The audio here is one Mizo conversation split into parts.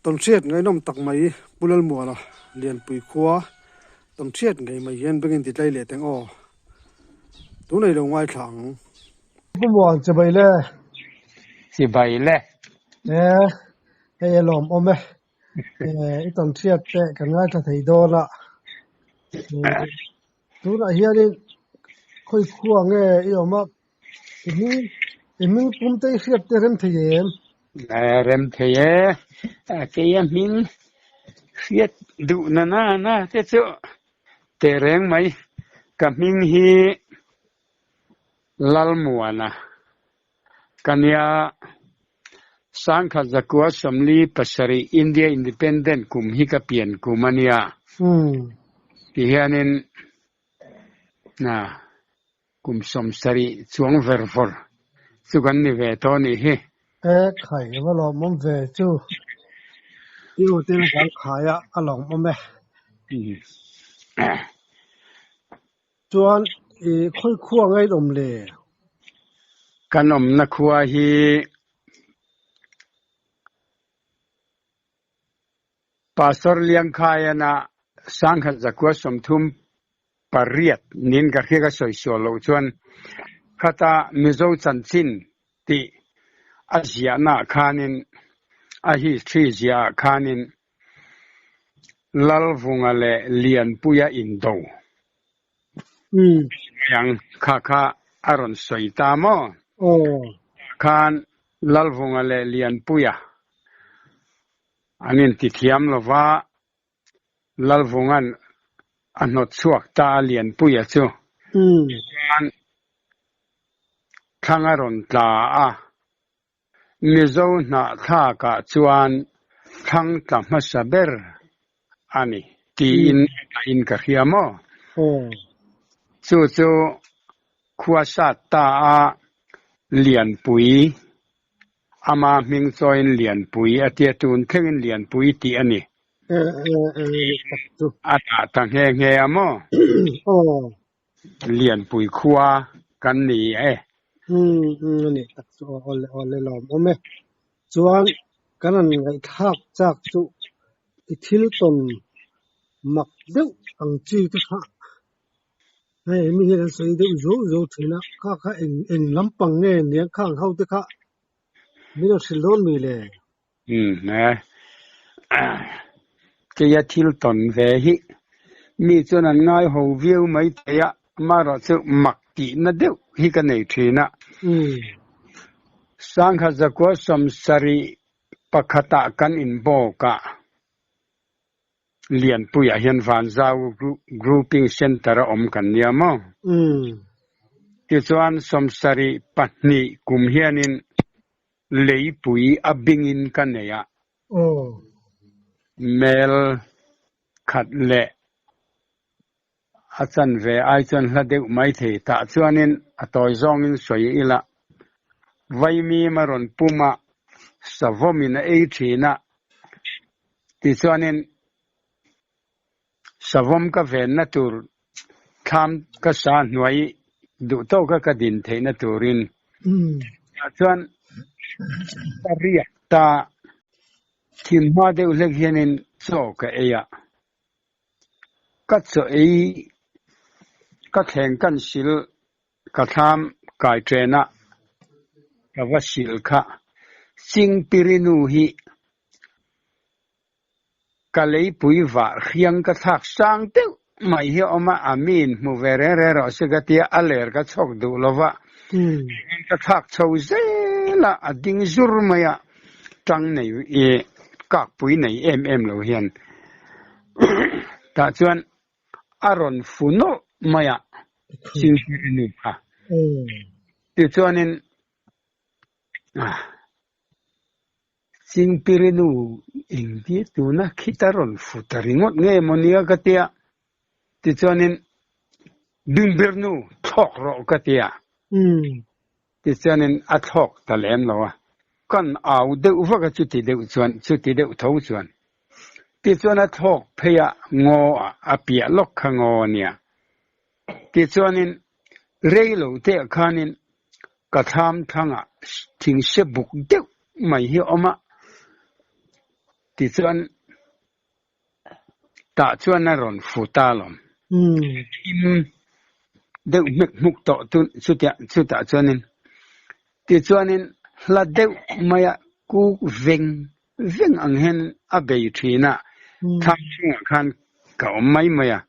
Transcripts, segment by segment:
Tawnhriat ngaihnawm tak mai Pu Lalmuana Lianpui khua tawnhriat ngei mai hian bengin ti tlai leh teng aw. Tunei lo ngaithla ang. Pu Muan chibai le. Chibai le. E, hei a lawmawm e. I tawnhriat te kan ngaithla thei dawn a. Tunah hianin khawi khua nge i awm a, i hming i hming pum te i hriat te rem thei em? Rem thei e, keia hming hriat duh na na na te chu teh reng mai, ka hming hi Lalmuana ka nia, Sangkhat zakua 47 India Independent kum hi ka pian kum a nia. Ti hianin na kum 70 chuang ver vawr chu kan ni ve tawh a nih hi. E khai va lawmawm ve chu. I u ten kan khai a, a lawmawm e. Chuan i khawi khua nge in awm le? Kan awmna khua hi Pastor Liangkhaiana Sangkhat zakua 38 niin ka hria ka sawi sual loh chuan khata Mizo chanchin tih a ziahna ah khanin a history ziah ah khanin Lalvunga leh Lianpuia indo mai ang kha kha a rawn sawi ta maw? Khan Lalvunga leh Lianpuia an intithiam lo va, Lalvunga'n a hnawt chhuak ta a Lianpuia chu. Tichuan thlang a rawn tla a. Mizo hnahthlakah chuan thlang tla hmasa ber a ni tiin a in ka hria maw? Chu chu khua sat ta a Lianpui, ama hming chawiin Lianpui a tia tun thlengin Lianpui tih a ni. A dah ta nghe nghe a maw? Lianpui khua kan ni e. Umm umm a nih tak chu aw awle awle lawm awm e. Chuan kan han ngaihthlak chak chu i thil tawn mak deuh ang chi te kha hei mi hian an sawi deuh zuau zuau thin a, kha kha eng eng lampang nge niang khang ho te kha min rawn hrilh dawn mi le? Umm e. Keia thil tawn ve hi mi chuan an ngai ho viau mai thei a, amaherawhchu mak tihna deuh hi ka nei thin a. Sangha zakua 71ah kan inbawk a, Lianpuiah hian Vanzau Grouping Centre a awm kan nia maw? Tichuan 72 kum hianin Leipui a bingin ka nei a. Mel khat leh a chanve ai chuan hla deuh mai thei. Tah chuanin a tawi zawngin sawi ila, Vaimim a rawn pum a, savawmin a ei thin a, tichuanin savawm ka venna tur thlam ka sa hnuai duh tawka ka din theihna turin tah chuan ka riak ta. Thim hma deuh hlek hianin chaw ka ei a, ka chaw ei ka thleng kan sil ka thlam kai ṭen a, ka va sil kha Chingpirinu hi Ka leipui vah hriang ka thlak sang deuh mai hi a awm a, a miin hmu ve reng reng rawh se ka tia, a ler ka chhawk duh lo va, ka thlak chho zel a, a ding zur mai a, tang nei i kakpui nei em em lo hian tah chuan a rawn fu nawlh mai a, Chingpirinu kha. Tichuanin Chingpirinu engti tuna khita rawn fu ta ringawt nge maw nia ka tia, tichuanin Bingbirnu thlawk rawh ka tia, tichuanin a thlawk ta lem lo a, kan au deuh vak a chuti deuh chuan, chuti deuh tho chuan. Tichuan a thlawk phei a ngaw ah a piah lawk kha ngaw a nia. Tichuanin rei lo te ah khanin ka thlam thlangah thingse buk deuh mai hi a awm a. Tichuan tah chuan a rawn fu ta alawm. Thim deuh hmek hmuk tawh chu chutiah chutah chuanin tichuanin hla deuh maia kuk veng veng ang hian a bei thin a, thlam chhungah khan ka awm mai mai a.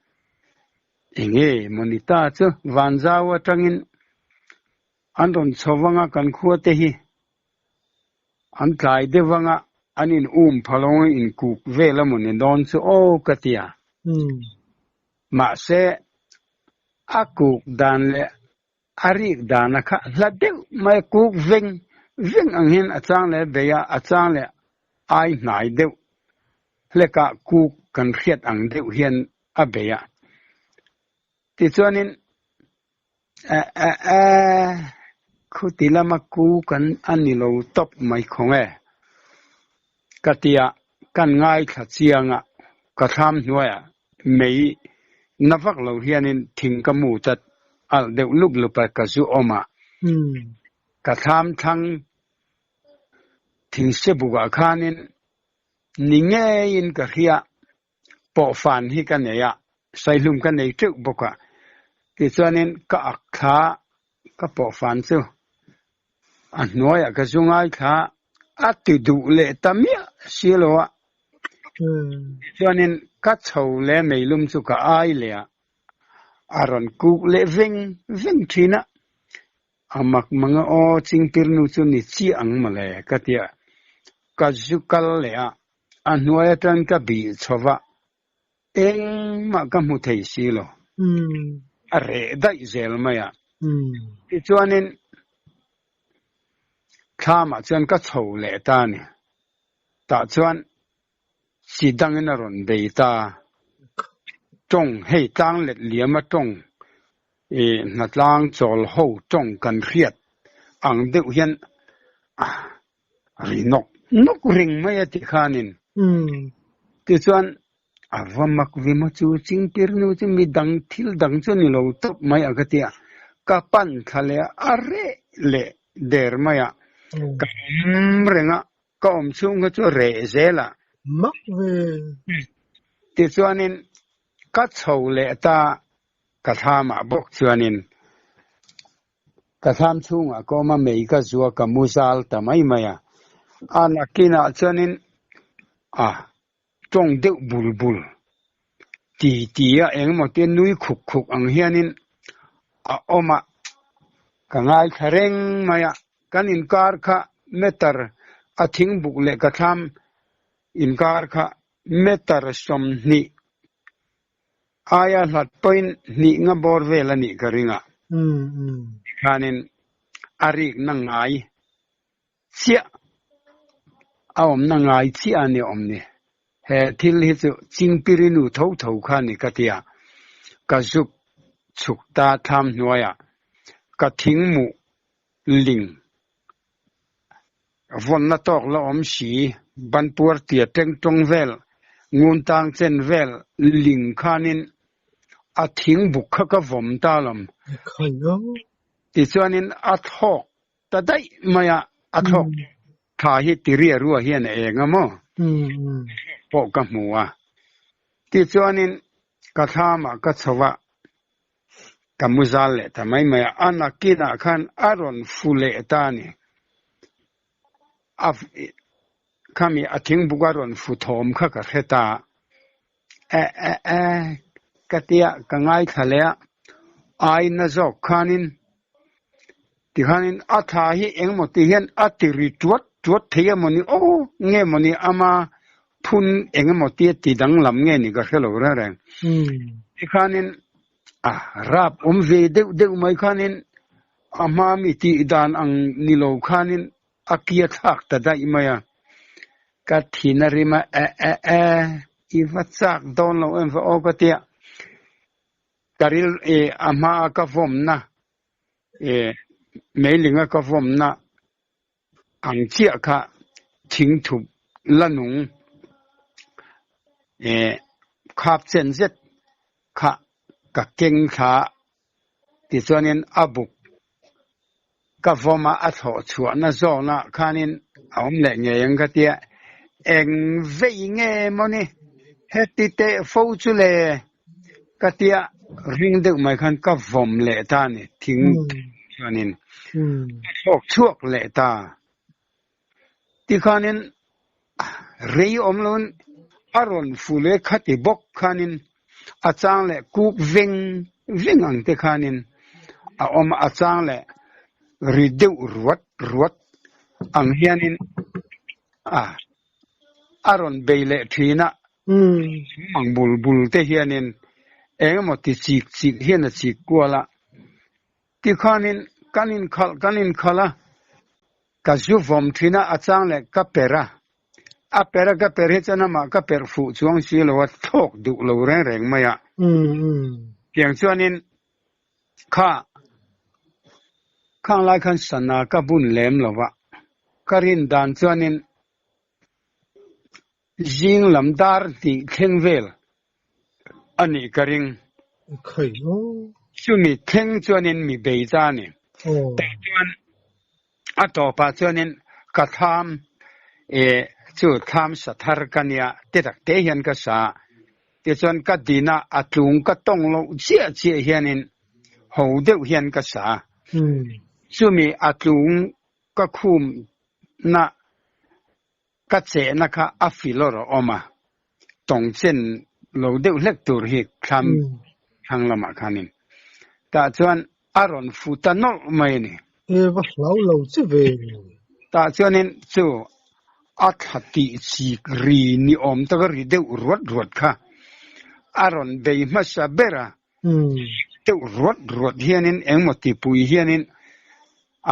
Enge maw ni ta chu Vanzau atangin an rawn chho vanga kan khua te hi an tlai deuh vanga an in um phalawng in kuk vel a maw ni dawn chu aw ka ti a. Mahse a kuk dan leh a rik dana kha hla deuh mai kuk veng veng ang hian a chang leh bei a, a chang leh ai hnai deuh hlekah kuk kan hriat ang deuh hian a bei a. Tichuanin e e e khuti lama kuk an a ni lo tawp mai khawng e ka tia kan ngaithla chiang a, ka thlam hnuaiah Mei na vak lo hianin thing ka mu ta alh deuh lup lup a, ka zu awm a. Ka thlam thlang thing se bukah khanin ni ngeiin ka hria, pawhfan hi ka nei a, saihlum ka nei teuh bawk a. Tichuanin ka ak thla ka pawhfan chu a hnuaiah ka zu ngai thla a ti duh leh ta miah si lo a. Chuanin ka chho leh meilum chu ka ai leh a, a rawn kuk leh veng veng thin a. A mak mang a aw chingpirnu chu ni chiah ang mawle ka ti a, ka zu kal leh a, a hnuai atang ka bih chho va, engmah ka hmu thei si lo. A reh daih zel mai a. Tichuanin thlamah chuan ka chho leh ta a ni. Tah chuan chi dangin a rawn bei ta. Tawng, hei tlang let liama tawng, ih hnatlang chawl ho tawng kan hriat ang deuh hian ri nawk nawk ring mai a ti khanin. Tichuan a va mak ve maw chu chingpirnu chu mi dang thil dang chu ni lo tawp mai a ka ti a, ka pan thla leh a, a reh leh der mai a, ka awm reng a, ka awm chhung kha chu reh zel a. Mak ve. Tichuanin ka chho leh ta ka thlamah bawk chuanin Ka thlam chhungah ka awm a, mei ka zua ka mu zal ta mai mai a. A nakinah chuanin a tawng deuh bul bul ti ti a, engemaw te nui khuk khuk ang hianin a awm a, ka ngaithla reng mai a. Kan inkar kha meter a thingbuk leh ka thlam inkar kha meter 20 Aia hlat pawhin hnih nga bawr vel a nih ka ring a. Tikhanin a rikna ngai chiah, a awmna ngai chiah a ni awm ni. He thil hi chu Chingpirinu tho tho kha ni ka ti a. Ka zuk chhuk ta thlam hnuaiah ka thingmuh ling Vawnna tawk la awm si, banpuar tia teng tawng vel, ngun tang chen vel ling khanin a thing buk kha ka vawm ta lawm. Tichuanin a thlawk ta daih mai a, a thlawk tha hi tiriah rua hian a eng a maw? Pawh ka hmu a. Tichuanin ka thlamah ka chho a, Ka mu zal leh ta mai mai a, a nakinah khan a rawn fu leh ta a ni. A khami a thingbuk a rawn fu thawm kha ka hre ta a, e e e ka tia ka ngaithla leh a, aina zawk khanin tikhanin a thla hi engemaw ti hian a ti ri tuat tuat thei a mawni aw nge mawni ama phun engemaw tia ti danglam nge ni ka hre lo reng reng. Tikhanin a rap awm ve deuh deuh mai khanin a hma mi tih dan ang ni lo khanin a kia thlak ta daih mai a. Ka thin a rim a, e e e, i va chak dawn lo em va aw ka tia. Ka ril e a hma a ka vawmna e meilinga ka vawmna Ang chiah kha thingthup la nung eh khap chen zet kha ka keng thla tichuanin a buk ka vawm a, a thlawh chhuahna zawnah khanin a awm leh ngei ang ka tia. Eng vei nge mawni heti teh fo chu le ka tia ring deuh mai khan ka vawm leh ta a ni thing chuanin a thlawk chhuak leh ta. Tikhanin rei awm loin a rawn fu leh khati bawk khanin a chang leh kuk veng veng ang te khanin a awm a, a chang leh ri deuh ruat ruat ang hianin a a rawn bei leh thin a, mang bul bul te hianin eng emaw ti chik chik hian a chik kual a, tikhanin kan inkhalh kan inkhalh a, ka zu vawm thin a, a chang leh ka per a, a per a ka per hi chuan amah ka perh fuh chuang si lo a, thlawk duh lo reng reng mai a, tiang chuanin Kha khang lai khan sana ka bun lem lo va, ka rin dan chuanin zing lam dar tih thleng vel a nih ka ring. Chumi thleng chuanin mi bei ta a ni. Tah chuan a tawpah chuanin ka thlam e chu thlam sa thar ka nia ti tak te hian ka sa a. Tichuan ka din a, a tlung ka tawng loh chiah chiah hianin ho deuh hian ka sa a. Chumi a tlung ka khum na ka chehna kha a filawr a awm a, tawng chen lo deuh hlek tur hi thlam thlang lamah khanin tah chuan a rawn fu ta nawlh mai a ni. E va hlau lo che ve. Tah chuanin chu a thla tih chik ri ni awm taka ri deuh ruat ruat kha a rawn bei hmasa ber a, deuh ruat ruat hianin engmaw tipui hianin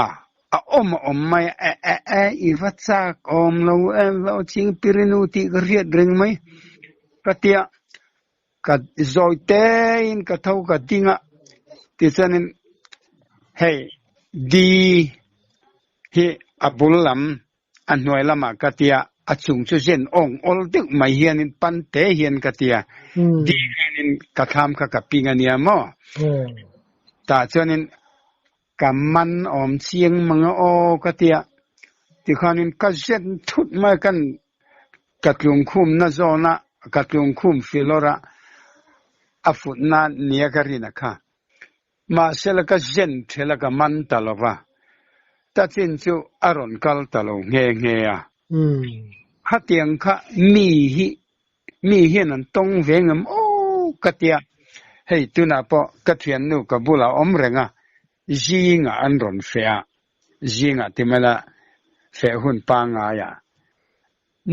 a a awm a awm mai a, e e e i va chak awm lo em va aw ching pirinu tih ka hriat reng mai ka tia ka zawi tein ka tho ka ding a tichuanin hei di hi a bul lam A hnuai lamah ka tia, a chung chu zen awng awl deuh mai hianin pan te hian ka tia, di hianin ka thlam kha ka ping a nia maw? Tah chuanin ka man awm chiang mang a aw ka tia, tikhanin ka zen thut mai kan ka tlungkhumna zawna ka tlungkhum filawra a futna nia ka rin a kha. Mahsela ka zen thela ka man ta lo va, ta chin chu a rawn kal ta lo nghe nghe a. Khatiang kha mi hi mi hian an tawng ve ngam aw ka tia, hei tunah pawh ka thiannu ka bulah awm reng a, zingah an rawn feh a, zingah ti mai la feh hun pangaiah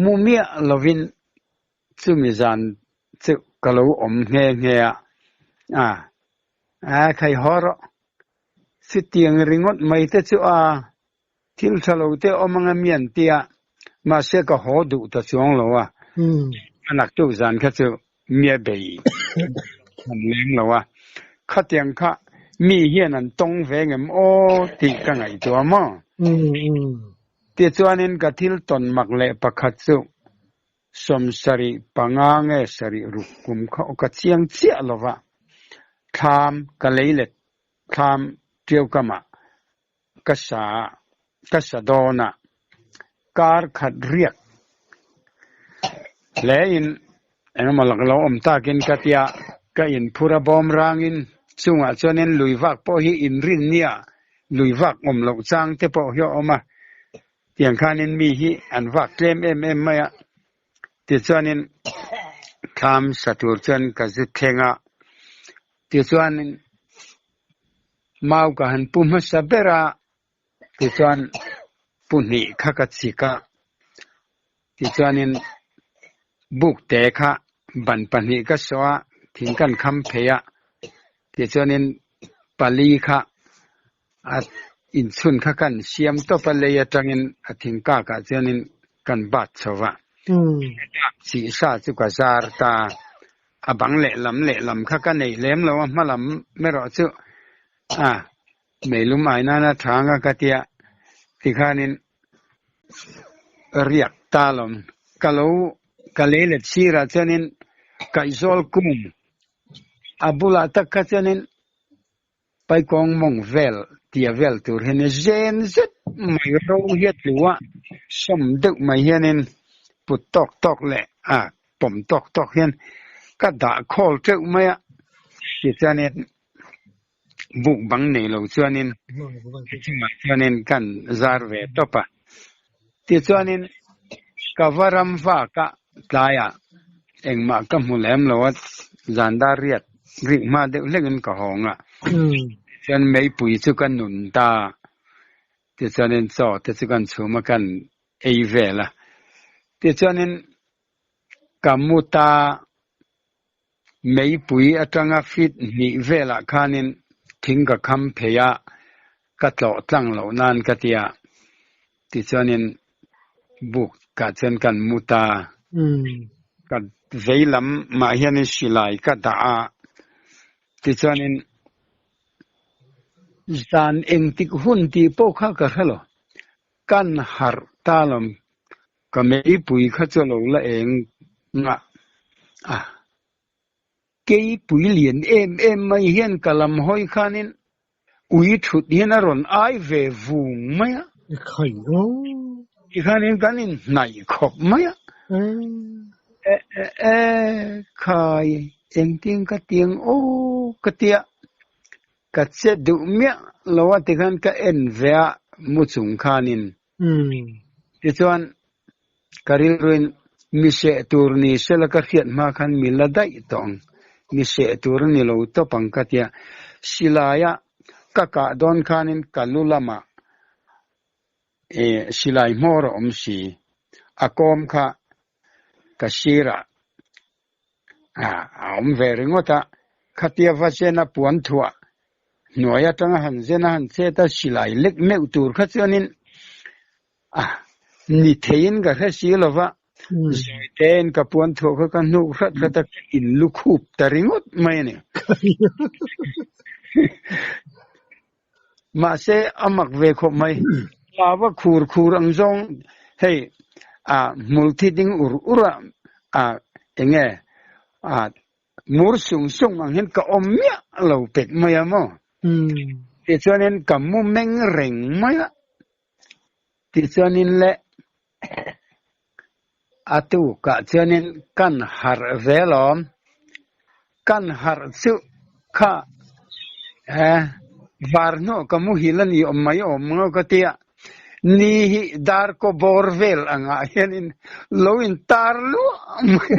mu miah lovin Chumi zan chu ka lo awm nghe nghe a, a, a khai haw rawh. Chutiang ringawt mai te chu a, thil tha lo te awm anga mian tia, mahse ka haw duh ta chuang lo a, a naktuk zan kha chu mia bei han leng lo a, khatiang kha mi hian an tawng ve ngem aw tih ka ngaihtuah maw? Tichuanin ka thil tawn mak leh pakhat chu Sawmsarih panga nge sarih ruk kum kha aw ka chiang chiah lo va, thlam ka lei let thlam ṭiau kamah ka sa ka sa dawn a, kar khat riak hle in engemaw lak lo awm takin ka tia ka inphur a bawm rangin chungah chuanin lui vak pawh hi inrin nia lui vak awm loh chang te pawh hi a awm a. Tiang khanin mi hi an vak tlem em em mai a, tichuanin thlam sa tur chuan ka zu thleng a, tichuanin mau ka han pu hmasa ber a, tichuan pu hnih kha ka chik a, tichuanin buk te kha ban pahnih ka sawh a, thing kan kham phei a, tichuanin pali kha A inchhun kha kan siam tawp a, lei atangin a thing kakah chuanin kan bat chho va. Ka chih sa chu ka zar ta. A bang lehlam lehlam kha ka nei lem lo a, hma lam erawh chu a meilum ai nana tha anga ka tia tikhanin riak ta lawm. Ka lo ka lei let sirah chuanin kaihzawl kung a bulah tak kha chuanin Paikawng mawng vel tia vel tur hian zen zet mai ro hi a tlu a, sawm deuh mai hianin. Put tawk tawk leh a pawm tawk tawk hian ka dah khawl teuh mai a, tichuanin buk bang nei lo chuanin chungah chuanin kan zar ve tawp a. Tichuanin ka va ram vak a, tlaiah engmah ka hmu lem lo a, zan dar riat rik hma deuh hlekin ka hawng a, tichuan meipui chu ka nun ta, tichuanin chaw te chu kan chhum a kan ei vel a. Tichuanin ka mu ta meipui atanga feet hnih velah khanin thing ka kham phei a, ka tlawh tlang loh nan ka ti a. Tichuanin buk kah chuan kan mu ta. Ka vei lam mah hianin silai ka dah a. Tichuanin zan engtik hun tih pawh kha ka hre lo. Kan harh ta lo, ka meipui kha chu lo la eng ngah a. Keipui lian em em mai hian ka lam hawi khanin ui thut hian a rawn ai ve vung mai a. Tikhanin kan inhnaih khawp mai a. E e e khai engtin ka tiang aw ka tia. Ka che duh miah lo a tikhan ka en ve a mu chung khanin. Tichuan ka rilruin mi seh tur ni sela ka hriat hma khan mi la daih tawh ang, mi seh tur a ni lo tawp ang ka tia. Silaia ka kah dawn khanin ka lu lamah silai hmawr a awm si, a kawm kha ka sirah a awm ve ringawt a, khatia va zena puan thuah hnuai atanga han zena han chet a silai lek meuh tur kha chuanin a ni theiin ka hre si lova, zawi tein ka puan thuah kha ka hnuk hrat hrat a, ka in lu khup ta ringawt mai a ni. Mahse a mak ve khawp mai. Lava khur khur ang zawng hei a hmul thi ding ur ur a a enge a mur sung sung ang hian ka awm miah lo pek mai a maw. Tichuanin ka mu meng reng mai a. Tichuanin le a tukah chuanin kan harh ve lawm. Kan harh chu kha e var hnawh ka muhil a ni awm mai awm ngaw ka tia. Ni hi dar kaw bawr vel angah hianin lo in tar luah mai.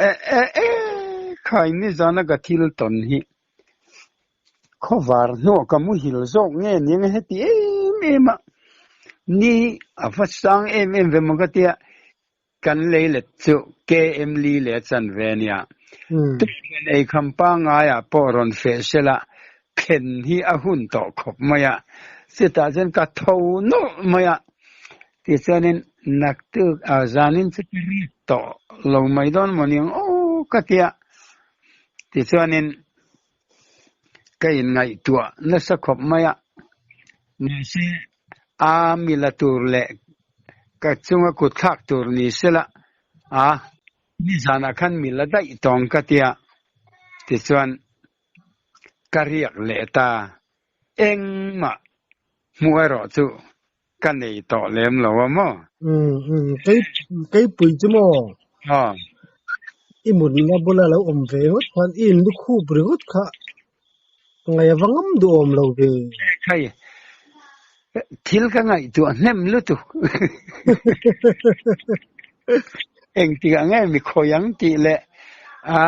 E e e khai nizana ka thil tawn hi khawvar hnuah ka muhil zawk nge nia heti em em a ni a va sang em em ve maw ka tia kan lei let chu KM li leh chan ve nia tuihen ei kham pangaiah pawh rawn feh sela thlen hi a hun tawh khawp mai a chutah chuan ka tho nawlh mai a. Tichuanin naktuk a zanin chu ka rit tawh lo mai dawn maw niang aw ka tia. Tichuanin ka inngaihtuah nasa khawp mai a, mahse a mila tur leh ka chunga kut thlak tur ni sela a nizanah khan mila daih tawng ka tia. Tichuan ka riak leh ta engmah hmuh erawh chu Ka nei tawh lem lo a maw? Umm umm kei kei pui chu maw? Aw. I mutna bula lo awm ve ngawt khan i in lukhup ringawt kha ngaih a va ngam duhawm lo ve. Khai thil ka ngaihtuah hnem lutuk. Engtikah nge mi khawi ang tih leh a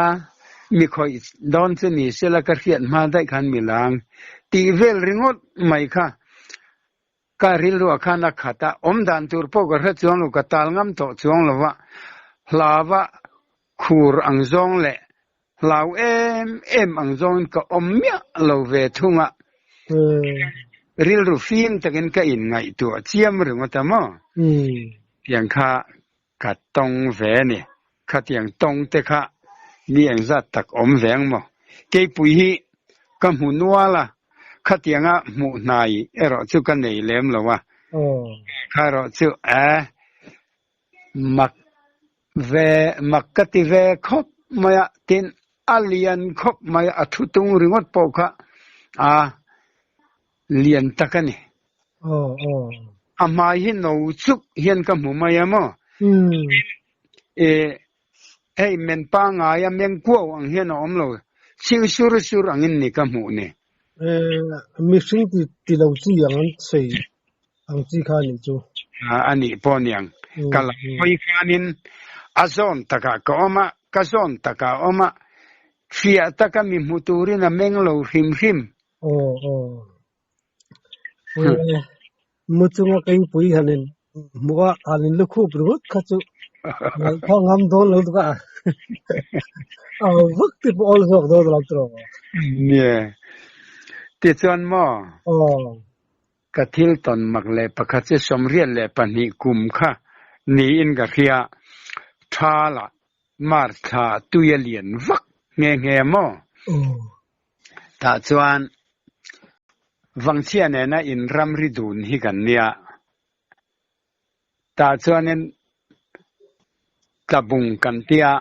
mi khawih dawn chu ni sela ka hriat hma daih khan mi lang tih vel ringawt mai kha Ka rilruah khan a khat a, awm dan tur pawh ka hre chuang lo, ka tal ngam tawh chuang lo va, hlava khur ang zawng leh hlau em em ang zawngin ka awm miah lo ve thung a, rilru fim takin ka inngaihtuah chiam ringawt a maw? Tiang kha ka tawng ve a ni, khatiang tawng te kha mi engzat tak awm ve ang maw? Keipui hi ka hmu nual a, khatianga hmuh hnai erawh chu ka nei lem lo a, kha erawh chu e mak ve mak ka ti ve khawp mai a, tin a lian khawp mai a, a thu tung ringawt pawh kha a lian tak a ni. Aw aw. A hmai hi no chuk hian ka hmu mai a maw? E hei men pangai a meng kuau ang hian a awm lo, ching sur sur angin ni ka hmuh ni. E mihring ti ti lo chi ang an sawi ang chi kha anih chu. A nih pawh aniang. Ka lam hawi khanin a zawn takah ka awm a, ka zawn takah a awm a, fiah taka mi hmu turin a meng lo hrim hrim. Aw aw. Mu chunga keipui han in hmuh a, han in lukhup ringawt kha chu ngaihthla ngam dawn lo tuk a. A vak te pawh awl zawk dawn lo tawh. Nia. Tichuan maw? Aw. Ka thil tawn mak leh pakhat chu 22 kum kha niin ka hria. Thala March thla tui a lian vak nghe nghe maw? Aw. Tah chuan Vangchhia nena in ramri dun hi kan nia. Tah chuanin Tlabung kan tia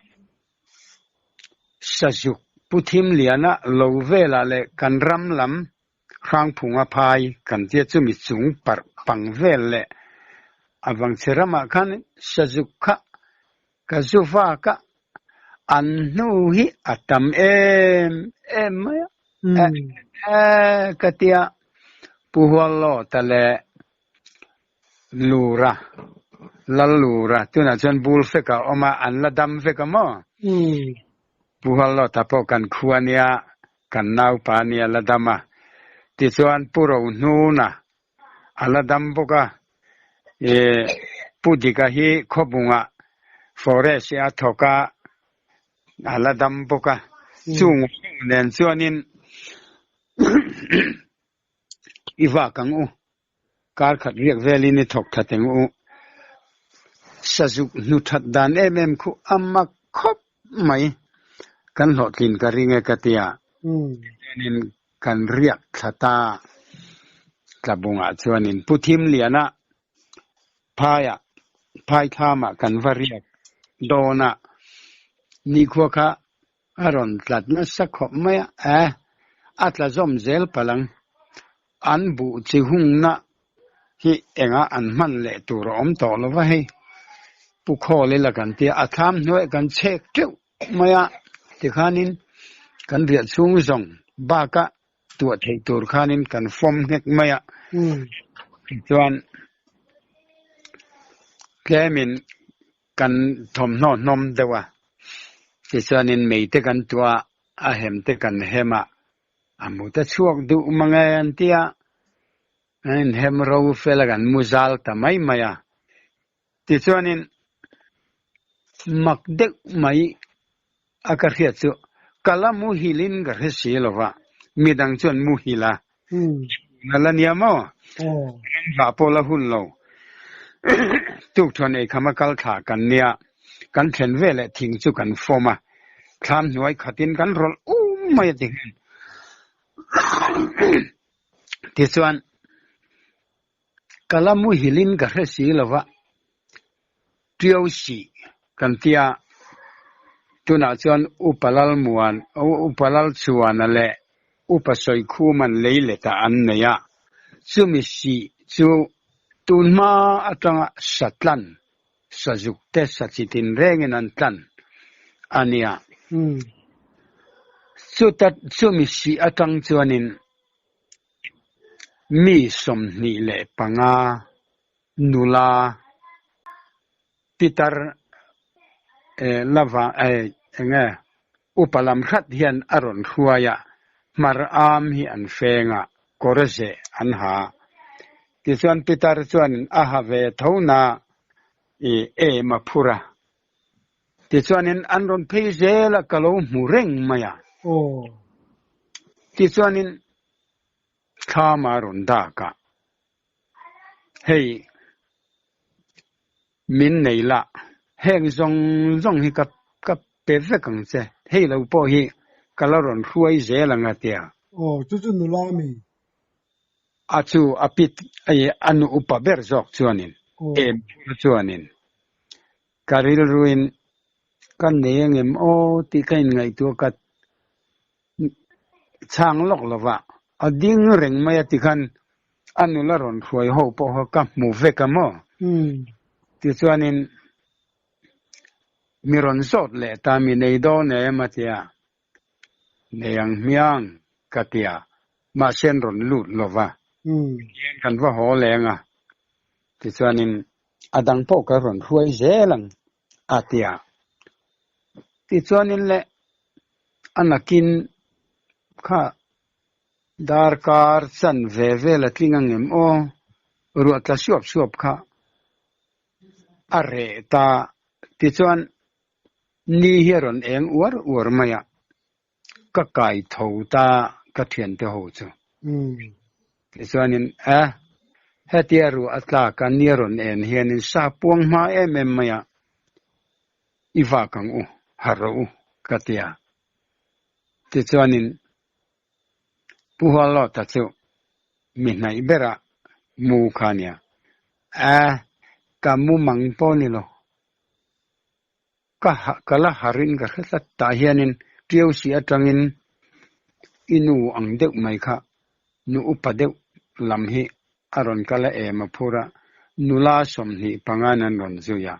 Sazuk Pu Thimliana lo velah leh kan ram lam Hrangphunga phai kan tia chumi chung parh pang vel leh a Vangchhe ramah khan Sazuk kha ka zu vak a, an hnu hi a tam em em mai a, e ka tia Pu Huallawta leh Lura, Lal Lura tunah chuan bul fek a awm a, an la dam vek a maw? Pu Huallawta pawh kan khua nia, kan naupa nia la dam a, tichuan Pu Rohnuna A la dam bawk a, i Pu Dika hi khawbungah forest hi a thawk a, a la dam bawk a. Chung nen chuanin i vak ang u, kar khat riak velin i thawk that ang u. Sazuk hnu that dan em em khu a mak khawp mai, kan hlawhtlin ka ring e ka ti a. Chuanin Kan riak thla ta. Tlabungah chuanin Pu Thimliana phaiah phaithlamah kan va riak dawn a, nikhua kha a rawn tlat nasa khawp mai a, e, a tla zawm zel palh ang. An buh chi hungna hi engah an hman leh tur a awm tawh lo va hei. Pu Khawl ila kan tia, a thlam hnuaiah kan chhek teuh mai a, tikhanin kan riah chhung zawng baka tuah theih tur khanin kan fawm nghek mai a, tichuan tlemin kan thawmhnaw hnawm deuh a, tichuanin mei te kan tuah a, a hem te kan hem a, a mu ta chhuak duh mang e an ti a, an inhem ro fel a kan mu zal ta mai mai a, Tichuanin mak deuh mai a ka hriat chu ka la muhilin ka hre si lo va, midang chuan muhil a na la nia maw? Ramvah pawh la hun lo. Tukthuan ei kham a kal thla kan nia, kan thlen veleh thing chu kan fawm a, thlam hnuai khatin kan rawlh um mai a ti hian. Tichuan. Ka la muhilin ka hre si lo va, Ṭiau sih kan tia, tunah chuan Upa Lalmuan, Upa Lalchuana leh Upa Sawikhuman lei letah an nei a, chumi sih chu tun hma atanga sa tlan, sazuk te sa chi tinrengin an tlan a nia. Chuta chumi sih atang chuanin Mi 25 nula pitar lava enge upa lam hrat hian a rawn hruai a, hmar am hi an feng a, kawr zeh an ha. Tichuan pitar chuanin a ha ve tho na i em a phur a. Tichuanin an rawn phei zel a, ka lo hmu reng mai a. Tichuanin thlam a rawn dak a, Hei min nei la, heng zawng zawng hi ka ka pe vek ang che, hei lo pawh hi ka la rawn hruai zel ang a tia. Aw, chu chu nula mi? A chu a pit a nu upa ber zawk chuanin, em chuanin Ka rilruin ka nei angem aw tih ka inngaihtuah ka chhang lawk lo va, a ding reng mai a tikhan A nula rawn hruai ho pawh kha ka hmu vek a maw? Tichuanin mi rawn zawt leh ta, mi nei dawn em a tia. Nei ang hmiang ka tia, mahse an rawn lut lo va. Tihian kan va haw leng a, tichuanin a dang pawh ka rawn hruai zel ang a tia. Tichuanin le a nakin kha Darkar chan ve vel a tling angem aw, ruah tla suap suap kha a reh ta. Tichuan, ni hi a rawn eng uar uar mai a, ka kai tho ta ka thiante ho chu. Tichuanin, A, hetia ruah a tlak a, ni a rawn en hianin sa puang hma em em mai a, i vak ang u, harh rawh u, ka ti a. Tichuanin Pu Huallawta chu mi hnaih bera mu kha a nia. A, ka mu mang pawh ni lo. Ka ka la harin ka hre tlat. Tah hianin Ṭiau si aṭangin i nu ang deuh mai kha, nu upa deuh lam hi a rawn kal a em a phur a, nula 25 in an rawn zui a.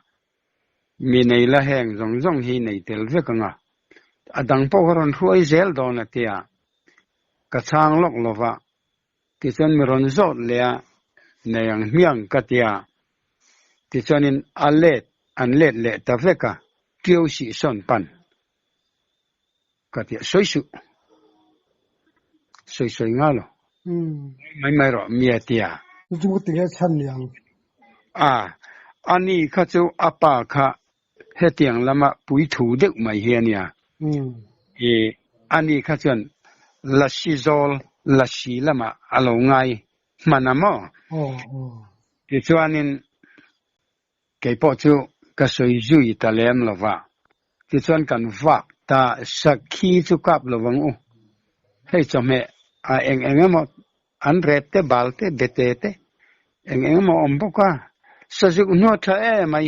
Mi nei la heng zawng zawng hi nei tel vek ang a, a dang pawh ka rawn hruai zel dawn a tia, ka chhang lawk lo va, tichuan mi rawn zawt leh a, nei ang hmiang ka tia, tichuanin a let an let leh ta vek a, ṭiau sih sawn pan ka tia, sawi suh, sawi sawi nga lo, mai mai rawh mi a tia. Chu ka ti nge chhan ni ang. A, ani kha chu a pa kha hetiang lama puithu deuh mai hi a nia. I, ani kha chuan lasi zawl, lasi lamah a lo ngai hman a maw? Tichuanin Kei pawh chu ka sawi zui ta lem lo va, tichuan kan vak ta sakhi chu kap lo vang u. Hei chawhmeh ah eng eng emaw an rep te, bal te, bete te eng eng emaw awm bawk a, sazuk hnuah tha em mai.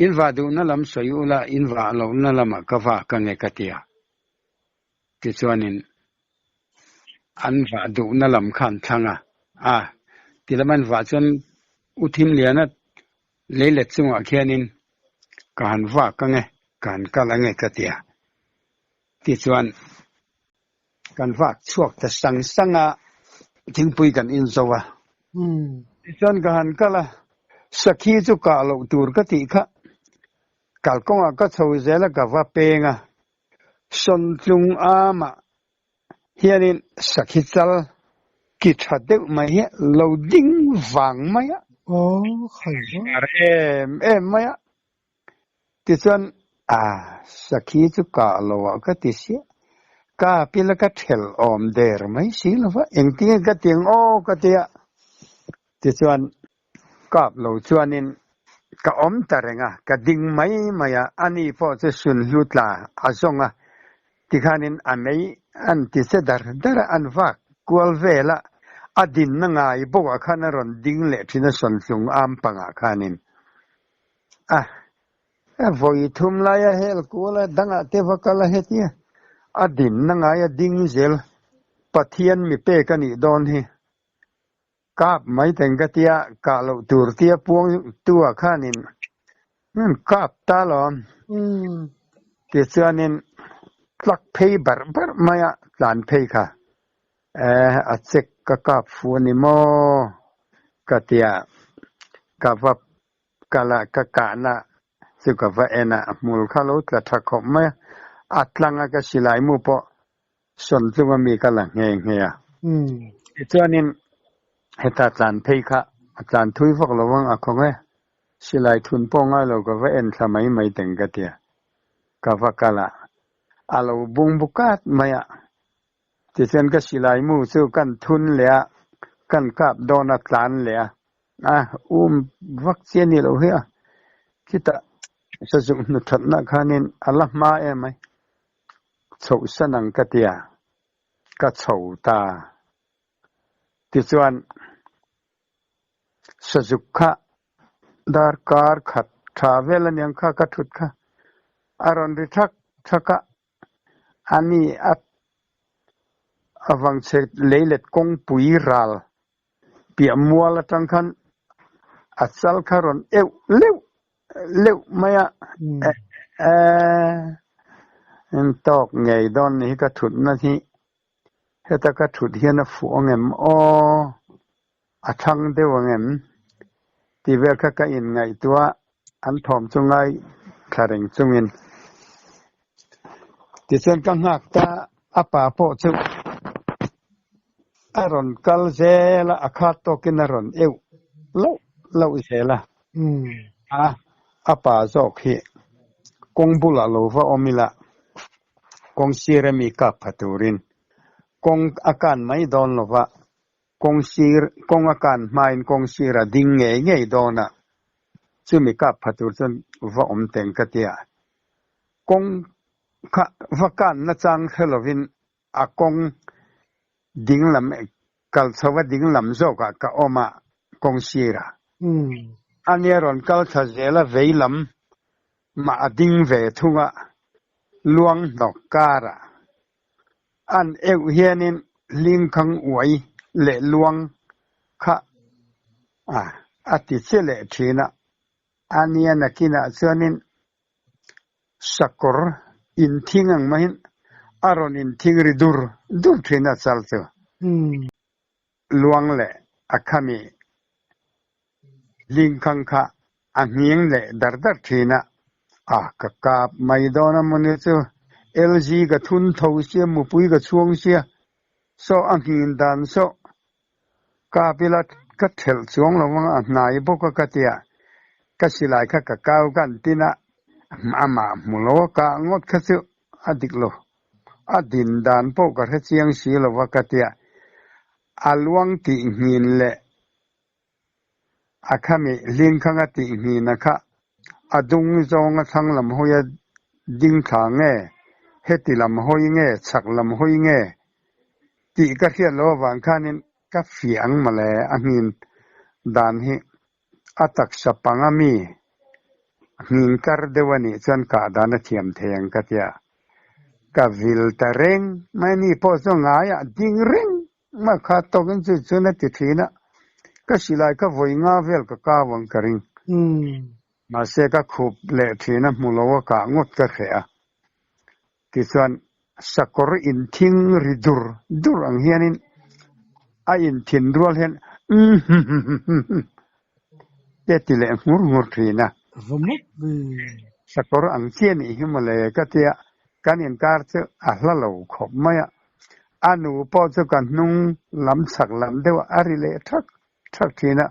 In vah duhna lam sawi ula in vah lohna lamah ka vak ange ka ti a. Tichuanin an vah duhna lam kha an thlang a, a ti lam an vah chuan U Thimliana leilet chungah khianin ka han vak ange, ka han kal ange ka ti a. Tichuan kan vak chhuak ta sang sang a, thingpui kan in zo a. Tichuan ka han kal a, sakhi chu kah loh tur ka tih kha kalkawngah ka chho zel a, ka va peng a. Sawntlung amah hianin sakhi chal ki tha deuh mai hi lo ding vang mai a, ar em em mai a, tichuan a sakhi chu kah lo ah ka ti sia, ka pila ka thelh awm der mai si lo va, engtinge ka ti ang aw ka ti a, tichuan Kap lo chuanin ka awm ta reng a, ka ding mai mai a, ani pawh chu sunhlu tla a zawng a, tikhanin a mei an ti che dar dar a, an vak kual vel a, a dinna ngai bawkah khan a rawn ding leh thin a sawntlung am pangah khanin a vawi thum lai a hel kual a, dangah te va kal a hetia a dinna ngai a ding zel Pathian mi pek a nih dawn hi. Kap mai teng ka tia, kah loh tur tia puang tu ah khanin kap ta lawm. Tichuanin tlak phei barh barh mai a tlan phei kha eh a check ka kap fu a ni maw ka tia, ka va kal a ka kahna chu ka va en a, hmul kha lo tla tha khawp mai a, a tlang a ka silai mu pawh Sawntlung a mi ka la nghe nghe a. Tichuanin heta tlan phei kha a tlan thui vak lo vang a khawng e. Silai thun pawh ngai lo ka va en thla mai mai teng ka tia. Ka va kal a, a lo bung bu kat mai a. Tichuan ka silai mu chu kan thun leh a, kan kap dawn a tlan leh a. A um vak chi a ni lo hi a. Khitah sazuk hnuthatna khanin a la hma em ai. Chhoh san ang ka tia, ka chho ta. Tichuan, Sazuk kha darkar khat tha vel aniang kha ka thut kha a rawn ri thak thak a, ani a avangchhe leilet kawngpui ral. Piah mual atang khan a chal kha rawn euh leuh leuh mai a, eh tawk ngei dawn ni hi ka thutna hi heta ka thut hian a fuh ang em aw, a thlang deuh ang em tih vel kha ka inngaihtuah a, an thawm chu ngai thla reng chungin. Tichuan ka nghak ta a pa pawh chu a rawn kal zel a, a khat tawkin a rawn euh loh loh zel a. A, a pa zawk hi kawng bulah lo va awm ila, kawng sir ami kap pha turin kawng a kan mai dawn lova, kawng sir kawng a kan hmain kawng sir a ding ngei ngei dawn a, chumi kap pha tur chuan va awm teng ka tia. Kawng kha va kan nachang hre lovin a kawng dinglam kal chho a dinglam zawkah ka awm a, kawng sirah. Ania rawn kal thla zel a vei lam mah a ding ve thung a, luang hnawk karah an euh hianin hlingkhang uai leh luang kha a ti che leh thin a, ania nakinah chuanin Sakawr inthing ang mahin a rawn inthing ri dur dur thin a chal chu. Luang leh a khami lingkhang kha a nghing leh dar dar thin a, a ka kap mai dawn a mawni chu LG ka thun tho sia mupui ka chhuang sia saw a nghin dan saw Kap ila ka thelh chuang lo vang a hnai bawk a ka ti a, ka silai kha ka kau ka an tin a, amah hmu lo a kah ngawt kha chu a dik lo, a din dan pawh ka hre chiang si lo va ka ti a, a luang tih nghin leh a khami hlingkhang a tih nghin a kha a dung zawng a thlang lam hawi a ding thla nge, heti lam hawi nge, chhak lam hawi nge tih ka hriat loh avang khanin ka fiah ang mawle a hmin dan hi a taksa panga mi hmin kar deuh a nih chuan kah dan a thiam thei ang ka tia. Ka vil ta reng mai ni pawh chu ngaiah ding reng mai kha tawkin chu chuan a ti thin a, ka silai kha vawi nga vel ka kau ang ka ring. Mahse ka khup leh thin a hmu lo a kah ngawt ka hreh a. Tichuan, sakawr inthing ri dur dur ang hianin a inthin rual hian umm te ti leh nghur nghur thin a. Sakawr ang chiah nih hi mawle ka tia, kan inkar chu a hla lo khawp mai a. A nu pawh chu ka hnung lam chhak lam deuh a ri leh thak thak thin a,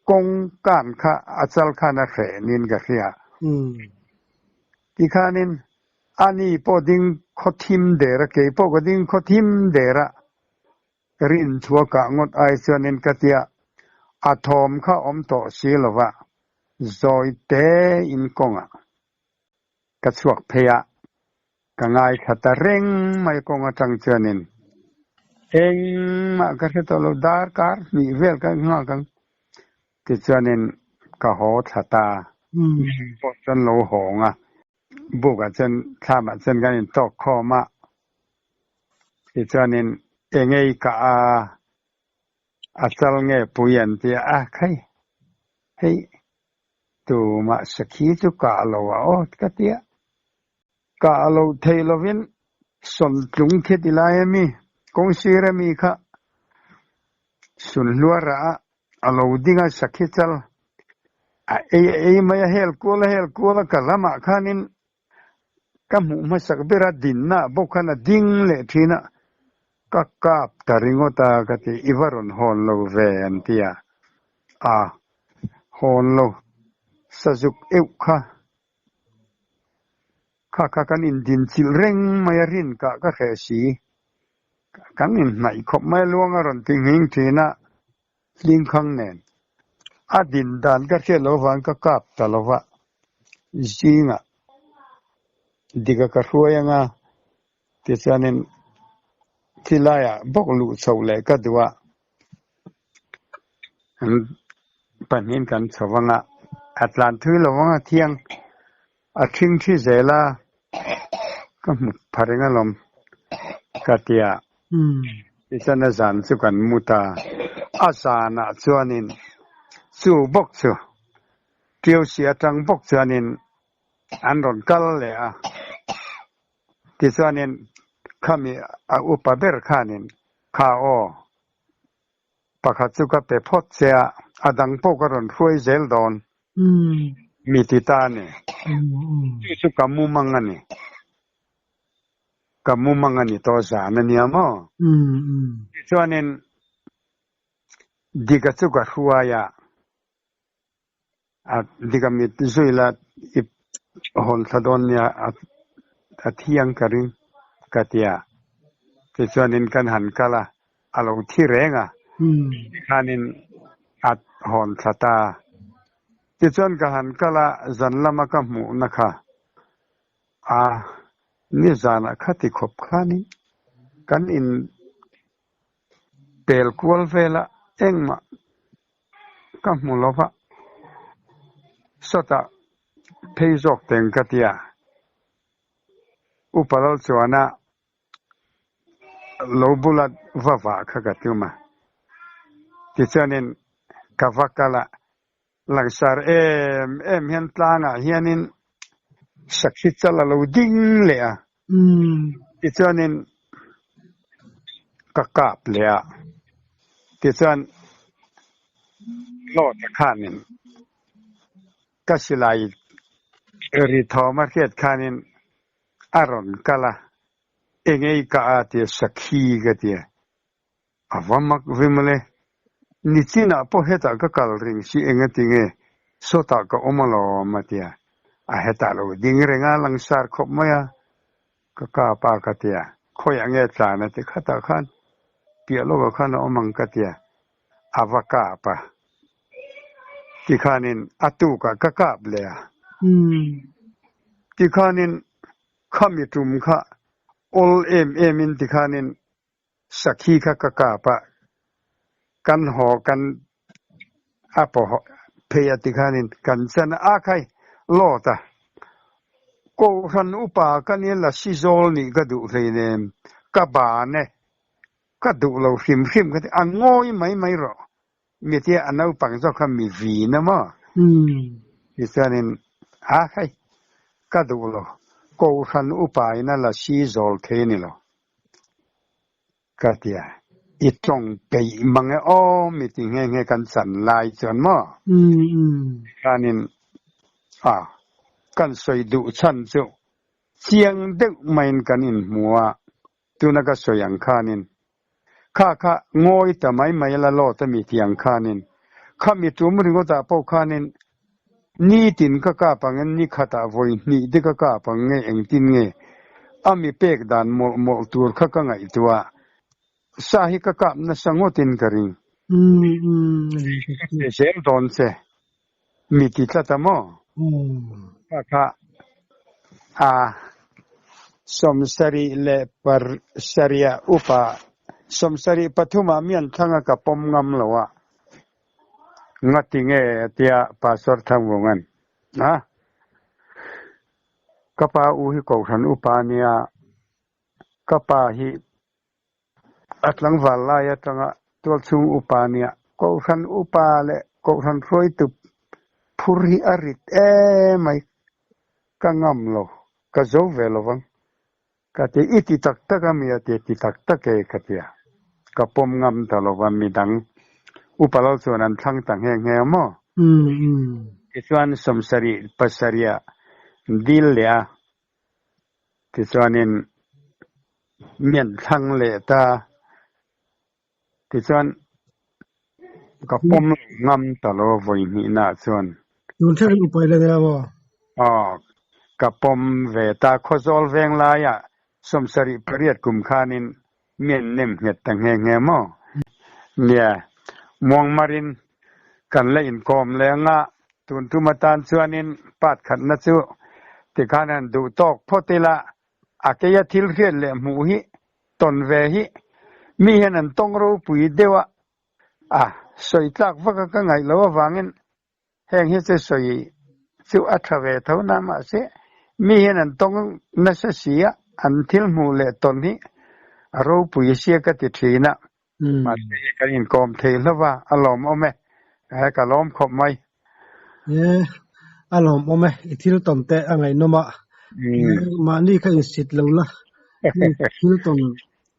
kawng kan kha a chal khan a hreh niin ka hria. Tikhanin Ani pawh ding khaw thim der a, kei pawh ka ding khaw thim der a, rin chhuah kah ngawt ai chuanin ka tia, a thawm kha awm tawh si lo va, zawi te in kawngah ka chhuak phei a, ka ngaithla ta reng mai kawng atang chuanin engmah ka hre tawh lo, darkar hnih vel ka nghak ang tichuanin ka haw thla ta, pawh chuan lo hawng a. Bukah chuan thlamah chuan kan intawk khawm a, tichuanin engei kah a, a chal nge pui an ti a, khai hei tumah sakhi chu kah lo a aw ka ti a, kah lo thei lovin sawntlung khi ti lai a mi, kawngsir a mi kha sunhluara a A lo ding a sakhi chal a ei a ei mai a, hel kual a hel kual a, ka ramah khanin ka hmuh hmasak ber a dinna bawk khan a ding leh thin a, ka kap ta ringawt a ka ti, i va rawn hawn lo ve an ti a, a hawn lo sazuk euh kha kha kha kan indinchilh reng mai a rin kah ka hreh si. Kan inhnaih khawp mai luang a rawn ti nghing thin a, Hlingkhang nen a din dan ka hriat loh avang ka kap ta lo va, zingah dika ka hruai anga tichuanin khilaiah bawk luh chhoh leh ka duh a, an pahnihin kan chho vang a, a tlan thui lo vang a thiang a thing thi zel a, ka hmu pha reng alawm ka ti a, tichuan a zan chu kan mu ta. A zanah chuanin chu bawk chu Tiausi atang bawk chuanin an rawn kal leh a. Tichuanin khami a upa ber khanin kha aw pakhat chu ka pe phawt che a, a dang pawh ka rawn hruai zel dawn mi ti ta a ni. Chu chu ka mumang a ni. Ka mumang a ni tawh zan a nia maw? Tichuanin Dika chu ka hruai a, a Dika mit zui la i hawn thla dawn nia a thiang ka ring ka ti a. Tichuanin kan han kal a, a lo thi reng a, tikhanin a hawn thla ta. Tichuan ka han kal a, zan lama ka hmuhna kha A, nizanah khati khawp khanin kan in pel kual vela engmah ka hmu lo va, sawtah phei zawk teng ka ti a, Upa Lalchuana lo bula va vah kha ka tum a, tichuanin ka va kal a, Langsar em em hian tlangah hianin sakhi chal a lo ding leh a, tichuanin ka kap leh a, tichuan Lawta khanin ka silai ri thawm a hriat khanin a rawn kal a, engei ka a tia sakhi ka tia. A va mak ve mawle. Nichinah pawh hetah ka kal reng si eng a ti nge, sawtah ka awm alawm a ti a. A hetah lo ding reng a, langsar khawp mai a, ka kap a ka ti a. Khawiah nge tlan a ti, khatah khan piah lawkah khan a awm ang ka ti a, a va kap a. Tikhanin a tukah ka kap leh a. Tikhanin khami tum kha awl em emin tikhanin Sakhi kha ka kap a, kan haw kan a pawh phei a tikhanin kan chan a, a khai lawt a, Kohhran upa ka nia lasi zawl nih ka duh hleinem, ka ban e, ka duh lo hrim hrim ka ti, a ngawi mai mai rawh, mi tia a naupang zawk kha mi vin a maw? Tichuanin a khai ka duh lo, Kohhran upa in a lasi zawl thei a ni lo. Ka ti a, i tawng peih mang e aw mi ti nghe nghe kan chan lai chuan maw? Khanin a kan sawi duh chhan chu chiang deuh maiin kan inhmu a, tuna ka sawi ang khanin kha kha ngawi ta mai mai la lawt a mi ti ang khanin kha mi tum ringawtah pawh khanin Nitin ka kap ang e, ni khatah vawi hnih te ka kap ang nge engtin nge a mi pek dan mawlh mawlh tur kha ka ngaihtuah. Sa hi ka kap nasa ngawtin ka ring. Ka pe zel dawn che, mi ti tlat a maw? Kha kha a sawmsarih leh pasarih upa sawmsarih pathumah mianthanga ka pawm ngam lo a. Ngati nge tia Pastor Thangvunga'n a Ka pa u hi Kohhran upa a nia, ka pa hi a tlangval lai atanga tualchhung upa a nia, Kohhran upa leh Kohhran hruaitu phur hi a rit emai, ka ngam lo, ka zo ve lo vang. Ka ti, i ti tak tak a mi a ti, ti tak tak e ka ti a, ka pawm ngam ta lo va, midang upa lo chuan an thlang ta nghe nghe a maw? Tichuan sawmsarih pasarih dil leh a, tichuanin mi an thlang leh ta, tichuan ka pawm lo ngam ta lo a vawi hnihnaah chuan. Tun thleng upa i la nia maw? Aw, ka pawm ve ta. Khawzawl veng laiah sawmsarih pariat kum khanin mi an nem nghet ta nghe nghe maw? Nia, muangmarin kan la inkawm leh anga tun tum atan chuanin part khatna chu tikhan han duh tawk phawt ila, a keia thil hriat leh hmuh hi tawn ve hi mi hian an tawng ropui deuh a, a sawi tlak vak a ka ngaih loh avangin heng hi chu sawi chu a tha ve tho na mahse mi hian an tawng nasa si a, an thil hmuh leh tawn hi a ropui sia ka ti thin a. Mahse hei kan inkawm thei hlauh a, a lawmawm e. He ka lawm khawp mai. E, a lawmawm e, i thil tawn te a ngaihnawm a. Mahni kha insit lo la, heng thil tawn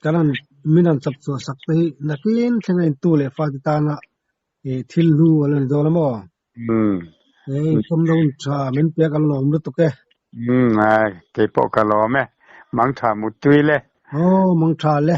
kan an min an chap chhuah sak te hi nakin thlenga intu leh fate tana thil hlu a la ni dawn a maw? E, inkawm lo in tha min pek an lawm lutuk e. Keipawh ka lawm e, mangtha muttui le. Aw, mangtha le.